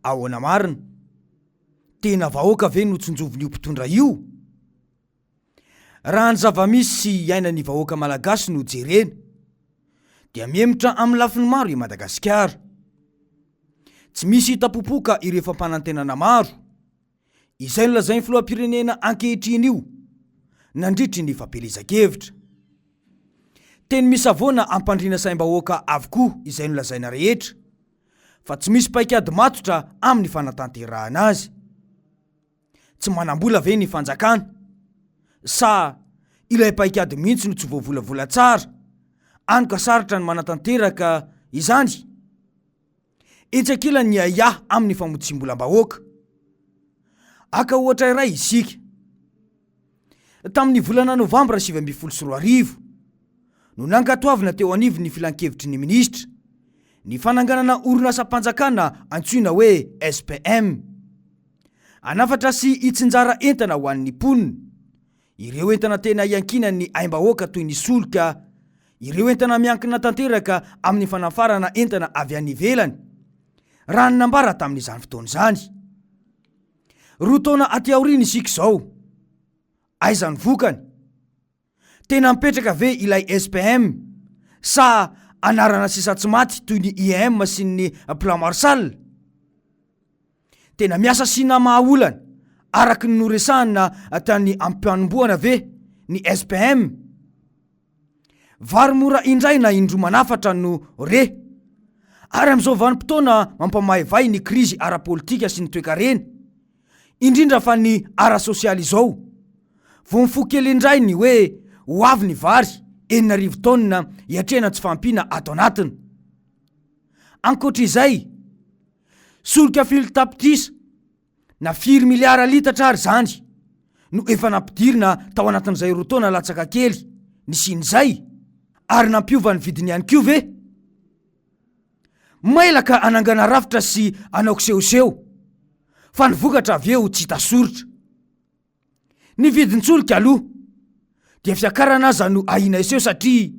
ahoana marina? Tena vahoaka ve no tsinjovin'io mpitondra io? Raha ny zava-misy sy iainan'ny vahoaka malagasy no jerena dia mihemotra amin'ny lafiny maro i Madagasikara. Tsy misy hita popoka ireo fampanantenana maro izay nolazain'ny filoham-pirenena ankehitriny io nandritry ny fampielezan-kevitra. Teny misavoana ampandriana saim-bahoaka avokoa izay nolazaina rehetra fa tsy misy paikady matotra amin'ny fanatanterahana azy. Tsy manam-bola ve ny fanjakana? Sa ilay paikady mihitsy no tsy voavolavola tsara, any ka sarotra ny manatanteraka izany? Etsy ankilany ny ahiahy amin'ny famotsiam-bolam-bahoaka. Haka ohatra iray isika. Tamin'ny volana novambra 2019 no nankatoavina teo anivon'ny filankevitry ny minisitra ny fananganana orinasam-panjakana antsoina hoe SPM. Hanafatra sy hitsinjara entana ho an'ny mponina, ireo entana tena iankinan'ny aim-bahoaka toy ny solika, ireo entana miankina tanteraka amin'ny fanafarana entana avy any ivelany, raha ny nambara tamin'izany fotoana izany. Roa taona aty aoriana isika izao. Aiza ny vokany? Tena mipetraka ve ilay SPM sa anarana sisa tsy maty toy ny IEM sy ny Plan Marshall? Tena miasa sy namaha olana araka ny noresahina tany am-panombohana ve ny SPM? Vary mora indray na indroa manafatra no re. Ary amin'izao vanim-potoana mampamaivay ny krizy ara-politika sy ny toekarena, indrindra fa ny ara-sosialy izao, vao mifoha kely indray ny hoe ho avy ny vary 6000 taonina hiatrehana tsy fahampiana ato anatiny. Ankoatra izay, solika folo tapitrisa na firy miliara litatra ary izany no efa nampidirina tao anatin'izay roa taona latsaka kely nisian'izay ary nampiova ny vidiny ihany koa ve? Mailaka hanangana rafitra sy hanao kisehoseho fa ny vokatra avy eo tsy hita soritra. Ny vidin-tsolika aloha dia fiakarana aza no ahiana hiseho satria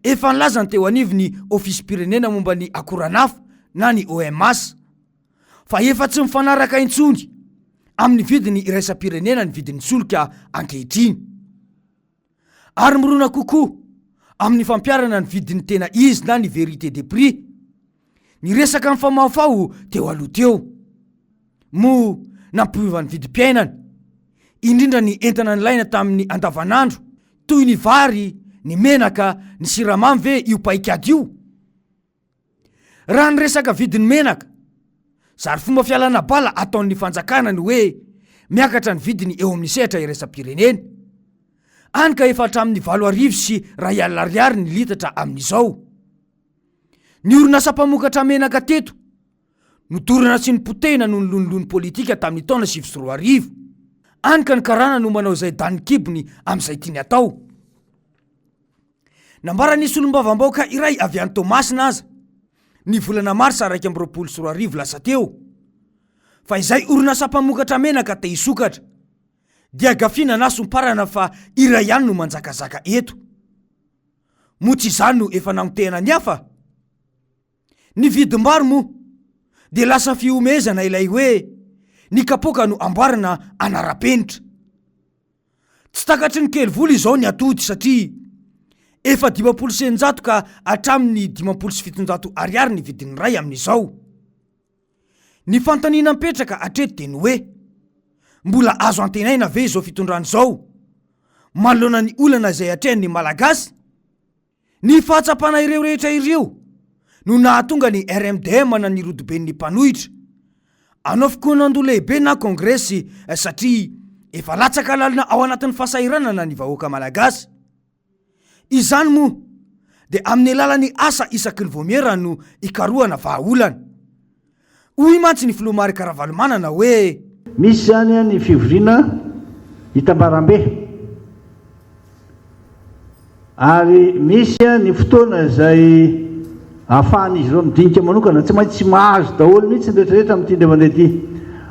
efa nilaza ny teo anivon'ny Ofisim-pirenena momba ny akoranafo na ny OMH fa efa tsy mifanaraka intsony amin'ny vidiny iraisam-pirenena ny vidin'ny solika ankehitriny. Ary mirona kokoa amin'ny fampiharana ny vidiny tena izy na ny vérité des prix ny resaka nifamahofaho teo aloha teo. Moa nampiova ny vidim-piainana, indrindra ny entana nilaina tamin'ny andavanandro toy ny vary, ny menaka, ny siramamy ve io paikady io? Raha ny resaka vidin'ny menaka, zary fomba fialana bala ataon'ny fanjakana ny hoe miakatra ny vidiny eo amin'ny sehatra iraisam-pirenena. Any ka efa hatramin'ny 1008 ariary ny litatra amin'izao. Ny orinasa mpamokatra menaka teto, nodorana sy nopotehina noho ny lonilony politika tamin'ny taona 2009. Any ka ny karana no manao izay danin'ny kibony amin'izay tiany atao. Nambaran'ny solombavambahoaka iray avy any Toamasina aza, ny volana marsa 2021 lasa teo, fa izay orinasa mpamokatra menaka te hisokatra, dia gafiana na somparana fa iray ihany no manjakazaka eto. Moa tsy izany no efa namotehana ny hafa? Ny vidim-bary moa dia lasa fihomehezana ilay hoe ny kapoaka no amboarina hanara-penitra. Tsy takatry ny kely vola izao ny atody satria efa 150 ka hatramin'ny 750 ariary ny vidin'ny iray amin'izao. Ny fanontaniana mipetraka hatreto dia ny hoe, mbola azo antenaina ve izao fitondrana izao manoloana ny olana izay atrehan'ny Malagasy? Ny fahatsapana ireo rehetra ireo no nahatonga ny RMDM na ny rodoben'ny mpanohitra hanao fikoronandoha lehibe na kongresy satria efa latsaka lalina ao anatin'ny fahasahiranana ny vahoaka malagasy. Izany moa dia amin'ny alalan'ny asa isaky ny vaomiera no ikarohana vahaolana. Hoy mantsy ny filoha Marc Ravalomanana hoe. Misy izany ny fivoriana itambarambe ary misy ny fotoana izay ahafahan'izy ireo midinika manokana. Tsy maintsy mahazo daholo mihitsy ny rehetrarehetra amin'ity indray mandeha ity.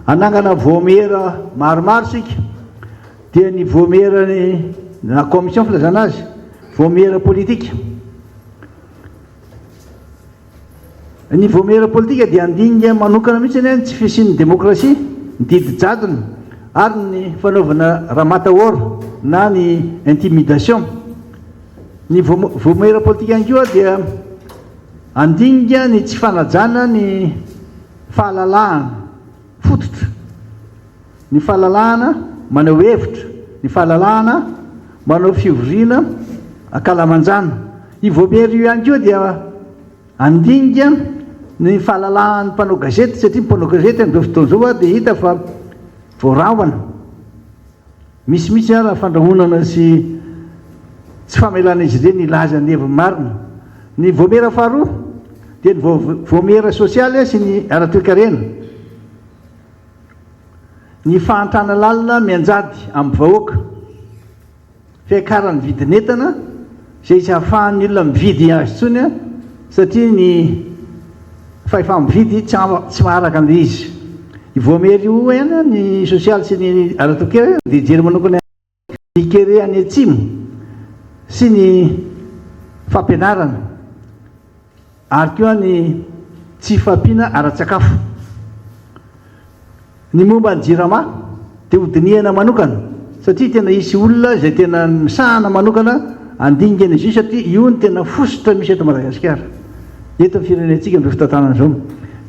Hanangana vaomiera maromaro isika dia ny vaomieran'ny na commission filazana azy, vaomiera politika. Ny vaomiera politika dia handinika manokana mihitsy ny tsy fisian'ny demokrasia, ny didy jadona ary ny fanaovana ramatahora na ny intimidation. Ny vaomiera politika ihany koa dia handinika ny tsy fanajana ny fahalalahana fototra, ny fahalalahana maneho hevitra, ny fahalalahana manao fivoriana ankalamanjana. Io vaomiera io ihany koa dia Handinika ny fahalalahan'ny mpanao gazety satria ny mpanao gazety amin'izao fotoana izao dia hita fa voarahona. Misy mihitsy ara fandrahonana sy tsy famelana izy ireny hilaza ny heviny marina. Ny vaomiera faharoa dia ny vaomiera sosialy sy ny ara-toekarena. Ny fahantrana lalina mianjady amin'ny vahoaka. Fiakaran'ny vidin'entana izay tsy ahafahan'ny olona mividy azy intsony satria ny fahefa-mividy tsy maharaka an'ilay izy. Io voamery io ihany ny sosialy sy ny ara-toekarena dia hijery manokana ny kere any atsimo sy ny fampianarana ary koa ny tsy fahampiana ara-tsakafo. Ny momba ny Jirama dia hodinihana manokana satria tena hisy olona izay tena misahana manokana handinika an'izy io satria io no tena fositra misy eto Madagasikara, eto amin'ny firenentsika amin'izao fitantanana izao.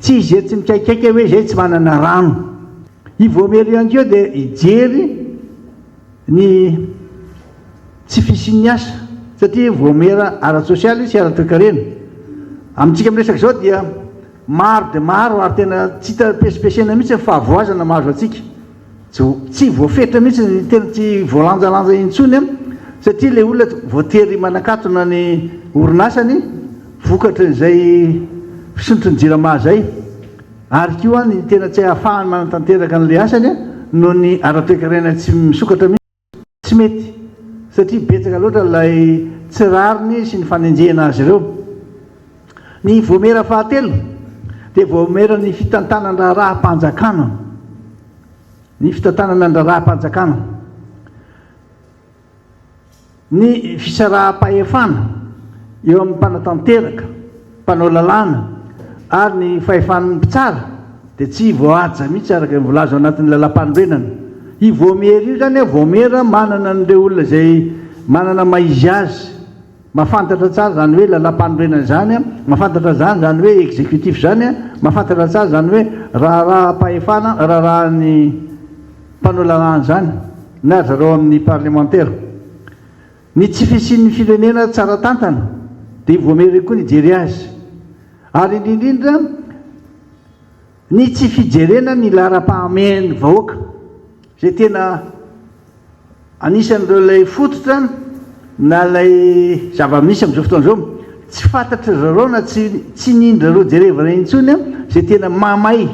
Tsy izay tsy mikaikaika hoe izay tsy manana rano. I Voamery ihany koa dia hijery ny tsy fisian'ny asa satria vaomiera ara-tsosialy sy ara-toekarena. Amintsika miresaka izao dia maro dia maro ary tena tsy hita pesipesena mihitsy ny fahavoazana mahazo antsika. Tsy tsy voafetra mihitsy ny tena tsy voalanjalanja intsony satria ilay olona voatery manakatona ny orinasany vokatrin'izay fisondrotry ny jirama izay. Ary koa ny tena tsy ahafahany manatanteraka an'ilay asany noho ny ara-toekarena tsy misokatra mihitsy. Tsy mety satria betsaka loatra ilay tsy rariny sy ny fanenjehana azy ireo. Ny vaomiera fahatelo dia vaomieran'ny fitantanan-draharaham-panjakana. Ny fitantanana ny raharaham-panjakana. Ny fisaraham-pahefana eo amin'ny mpanatanteraka, mpanao lalàna ary ny fahefan'ny mpitsara dia tsy voahaja mihitsy araka ny voalaza ao anatin'ny lalàmpanorenana. Io vaomiera io izany vaomiera manana an'ireo olona izay manana maha izy azy, mahafantatra tsara izany hoe lalàmpanorenana izany, mahafantatra izany izany hoe exécutif izany, mahafantatra tsara izany hoe raharaham-pahefana, raharahan'ny mpanao lalàna izany na ry zareo amin'ny parlemantera. Ny tsy fisian'ny firenena tsara tantana dia voamery koa nijery azy. Ary indrindra indrindra ny tsy fijerena ny laharam-pahamehan'ny vahoaka izay tena anisan'ireo ilay fototra na ilay zava-misy amin'izao fotoana izao. Tsy fantatry ry zareo na tsy tsy nindry zareo jerevana intsony izay tena mahamay.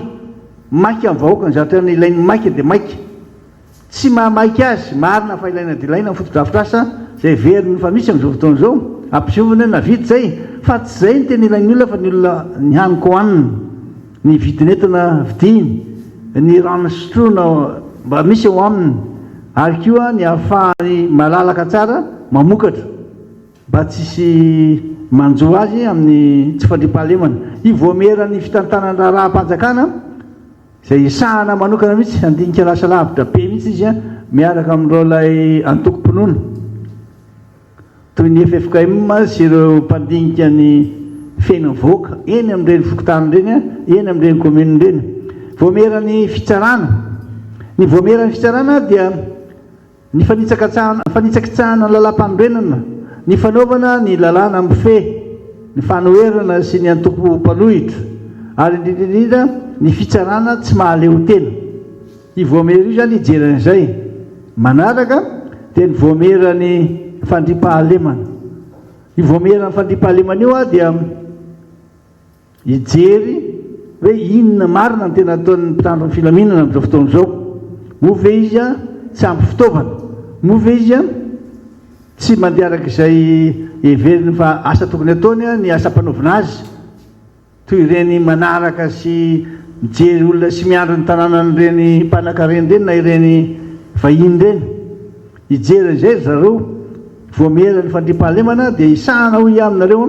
Maika ny vahoaka, ny zavatra ilainy maika dia maika. Tsy mahamaika azy, marina fa ilaina dia ilaina ny fotodrafitrasa izay heveriny fa misy amin'izao fotoana izao, ampisehovany hoe navita izay, fa tsy izay no tena ilain'ny olona fa ny olona ny hanin-kohanina, ny vidin'entana vidiany, ny rano sotroina mba misy eo aminy ary koa ny ahafahany malalaka tsara mamokatra. Mba tsy hisy manjo azy amin'ny tsy fandriampahalemana. Io vaomieran'ny fitantanan-draharaham-panjakana izay hisahana manokana mihitsy, handinika lasa lavitra be mihitsy izy miaraka amin'ireo ilay antokom-pinoana toy ny ffkm sy ireo mpandinika ny fiainan'ny vahoaka eny amin'ireny fokontany ireny, eny amin'ireny commune ireny. Vaomieran'ny fitsarana. Ny vaomieran'ny fitsarana dia Ny fanitsakatsahana fanitsakitsahana ny lalàmpanorenana, ny fanaovana ny lalàna mifehy ny fanoherana sy ny antoko mpanohitra, ary indrindra indrindra ny fitsarana tsy mahaleotena. Io vaomiera io izany hijery an'izay. Manaraka dia ny vaomieran'ny fandriampahalemana. Io vaomieran'ny fandriampahalemana io dia. Hijery hoe inona marina no tena ataon'ny mpitandro ny filaminana amin'izao fotoana izao. Moa ve izy tsy ampy fitaovana? Moa ve izy tsy mandeha araka izay heveriny fa asa tokony ataony ny asa ampanaovina azy? Toy ireny manaraka sy mijery olona sy miandry ny tanànan'ireny mpanankarena ireny na ireny vahiny ireny. Hijery an'izay ry zareo. Voamera ny fandriampahalemana dia hisahana hoy aho aminareo.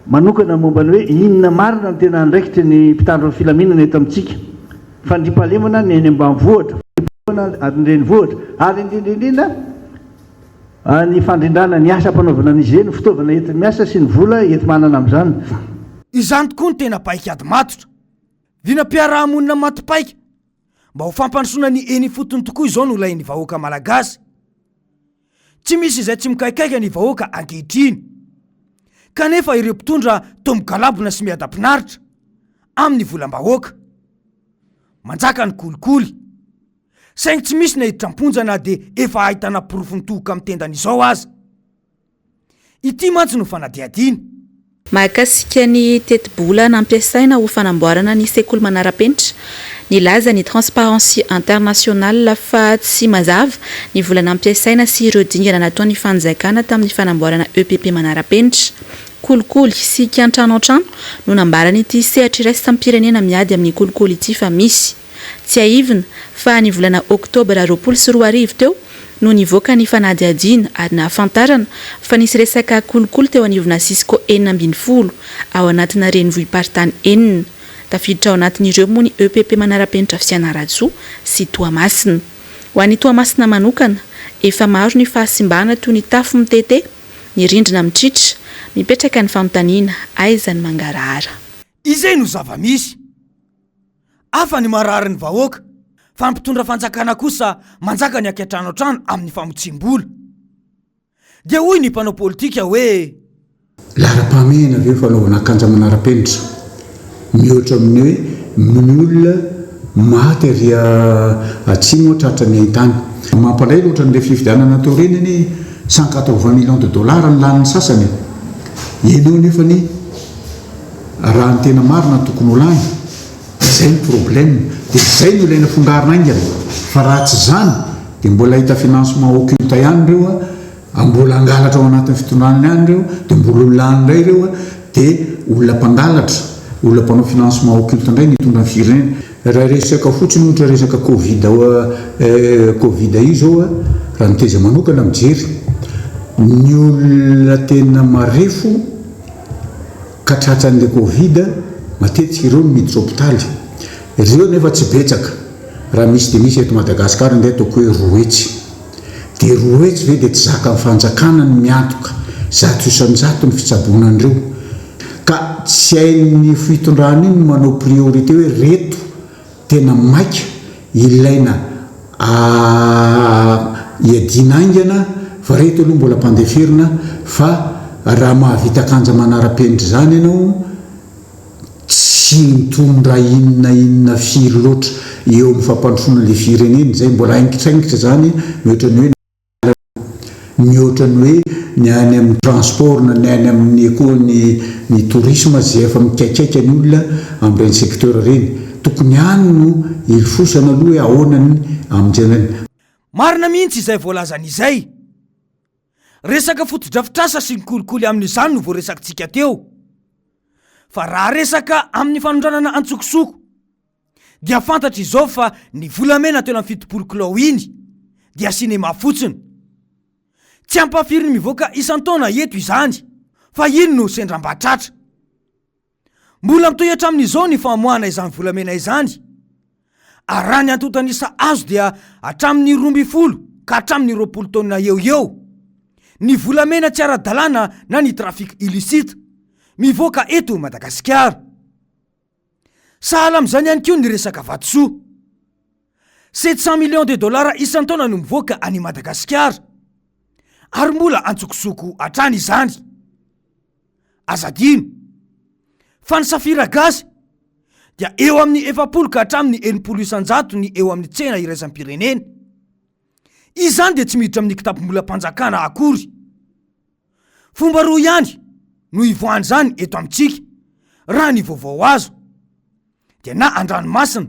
manokana momba ny hoe inona marina no tena andraikitry ny mpitandro ny filaminana eto amintsika, fandriampahalemana ny eny ambanivohitra, fandriampahalemana ary ny renivohitra ary indrindra indrindra ny fandrindrana ny asa ampanaovina an'izy ireny, ny fitaovana enti-miasa sy ny vola enti-manana amin'izany. Izany tokoa no tena paik'ady matotra. Vinam-piarahamonina maty paika mba ho fampandrosoana ny eny ifotony tokoa izao no ilain'ny vahoaka malagasy. Tsy misy izay tsy mikaikaika ny vahoaka ankehitriny. Kanefa ireo mpitondra toa migalabona sy miadam-pinaritra amin'ny volam-bahoaka. Manjaka ny kolikoly. Saingy tsy misy naiditra am-ponja na dia efa ahitana porofo mitohoka amin'ny tendany izao aza. Ity mantsy no fanadihadiana. Mahakasika ny tetibola nampiasaina ho fanamboarana ny sekoly manara-penitra, nilaza ny Transparency International fa tsy mazava ny vola nampiasaina sy ireo dingana nataon'ny fanjakana tamin'ny fanamboarana EPP manara-penitra. Kolikoly sy kiantranoantrano no nambaran'ity sehatra iraisam-pirenena miady amin'ny kolikoly ity fa misy. Tsiahivina fa ny volana oktobra 2020 teo no nivoaka ny fanadihadiana ary nahafantarana fa nisy resaka kolikoly teo anivona Cisco 16 ao anatina renivohi-paritany enina. Tafiditra ao anatin'ireo moa ny EPP Manara-penitra Fianarantsoa sy Toamasina. Ho an'i Toamasina manokana, efa maro ny fahasimbana toy ny tafo mitete, ny rindrina mitritra. Mipetraka ny fanontaniana, aiza ny mangarahara? Izay no zava-misy. Hafa ny marary ny vahoaka, fa ny mpitondra fanjakana kosa manjaka ny akiantranoantrano amin'ny famotsiam-bola. Dia hoy ny mpanao politika hoe. Laharam-pahamehana ve fanaovana akanjo manara-penitra mihoatra amin'ny hoe ny olona maty ary atsimo tratra ny haintany? Mampalahelo ohatran'ireny fifidianana teo ireny anie 180 millions de dollars ny lanin'ny sasany e! Ianao nefa anie Raha ny tena marina ny tokony ho lany, izay ny problème, dia izay no ilaina fongarina haingana, fa raha tsy izany dia mbola hahita financement occulte ihany ireo a, mbola hangalatra ao anatin'ny fitondrana ihany ireo, dia mbola ho lany indray ireo a, dia olona mpangalatra, olona mpanao financement occulte indray no hitondra ny firenena. Raha resaka fotsiny ohatra resaka covid covid io izao a, raha ny teza manokana mijery, ny olona tena marefo, ka tratran'ilay covid, matetika ireo no miditra hopitaly. Ireo nefa tsy betsaka, raha misy dia misy eto Madagascar andeha ataoko hoe 200. Dia 200 ve dia tsy zakan'ny fanjakana ny miantoka 100% ny fitsaboana an'ireo? Ka tsy hain'ny fitondrana iny ny manao priorité hoe reto Tena maika, ilaina iadiana haingana fa reto aloha mbola ampandeferina fa raha mahavita akanja manara-penitra izany ianao tsy mitondra inona inona firy loatra eo amin'ny fampandrosoana ilay firenena izay mbola aingitraingitra izany mihoatra ny hoe Mihoatra ny hoe ny any amin'ny transport na ny any amin'ny koa ny ny tourisme izay efa mikaikaika ny olona amin'ireny secteur ireny. Tokony any no hilofosana aloha hoe ahoana ny hamonjena ny. Marina mihitsy izay voalazany izay. Resaka fotodrafitrasa sy ny kolikoly amin'izany no voaresakitsika teo. Fa raha resaka amin'ny fanondranana antsokosoko dia fantatra izao fa ny volamena 73 kilao iny dia sinema fotsiny. Tsy ampahafirin'ny mivoaka isan-taona eto izany fa iny no sendra mba tratra. Mbola mitohy hatramin'izao ny famoahana izany volamena izany ary raha ny antontan'isa azo dia hatramin'ny 12 ka hatramin'ny 20 taonina eo eo ny volamena tsy ara-dalàna na ny trafic illicite mivoaka eto Madagasikara. Sahala amin'izany ihany koa ny resaka vatosoa. 700 millions de dollars isan-taona no mivoaka any Madagasikara ary mbola antsokosoko hatrany izany. Aza adino fa ny safira gasy dia eo amin'ny 40 ka hatramin'ny 60 isan-jato ny eo amin'ny tsena iraisam-pirenena. Izany dia tsy miditra amin'ny kitapom-bolam-panjakana akory. Fomba roa ihany no ivoahan'izany eto amintsika raha ny vaovao azo, dia na an-dranomasina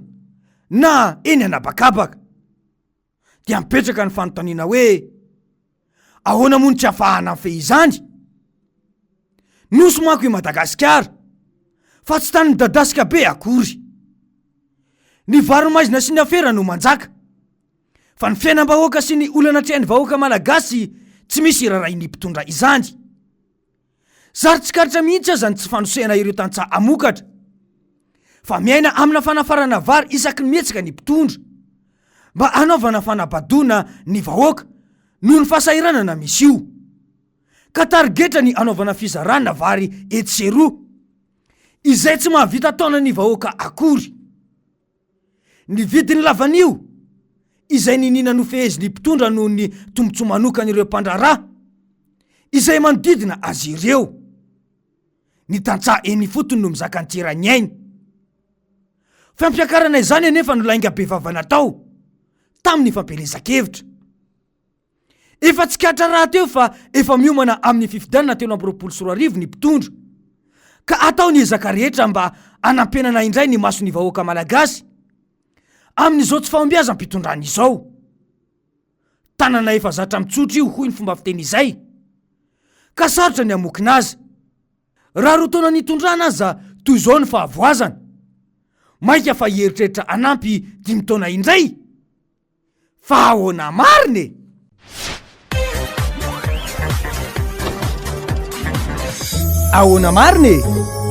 na eny an'habakabaka. Dia mipetraka ny fanontaniana hoe, ahoana moa no tsy afahana mifehy izany? Nosy manko i Madagasikara fa tsy tany midadasika be akory. Ny varo-maizina sy ny afera no manjaka. Fa ny fiainam-bahoaka sy ny olana atrehan'ny vahoaka malagasy tsy misy irarahin'ny mpitondra izany. Zary tsikaritra mihitsy aza ny tsy fanosehana ireo tantsaha hamokatra, fa miaina amina fanafarana vary isaky ny mihetsika ny mpitondra, mba hanaovana fanabadoana ny vahoaka noho ny fahasahiranana misy io. Ka tarigetra ny hanaovana fizarana vary etsy sy eroa, izay tsy mahavita taona ny vahoaka akory. Ny vidin'ny lavanio, izay niniana nofehezin'ny mpitondra noho ny tombontsoa manokan'ireo mpandraharaha izay manodidina azy ireo. Ny tantsaha eny ifotony no mizaka ny tsiran'ny ainy. Fampiakarana izany anefa no lainga bevava natao tamin'ny fampielezan-kevitra. Efa tsikaritra rahateo fa efa miomana amin'ny fifidianana 2023 ny mpitondra, ka atao ny ezaka rehetra mba hanampenana indray ny mason'ny vahoaka malagasy amin'izao tsy fahombiazam-pitondrana izao. Tanana efa zatra mitsotra io hoy ny fomba fiteny izay, ka sarotra ny hamokina azy. Raha roa taona nitondrana aza toy izao ny fahavoazana, mainka fa hieritreritra hanampy dimy taona indray? Fa ahoana marina e? Ahoana marina e?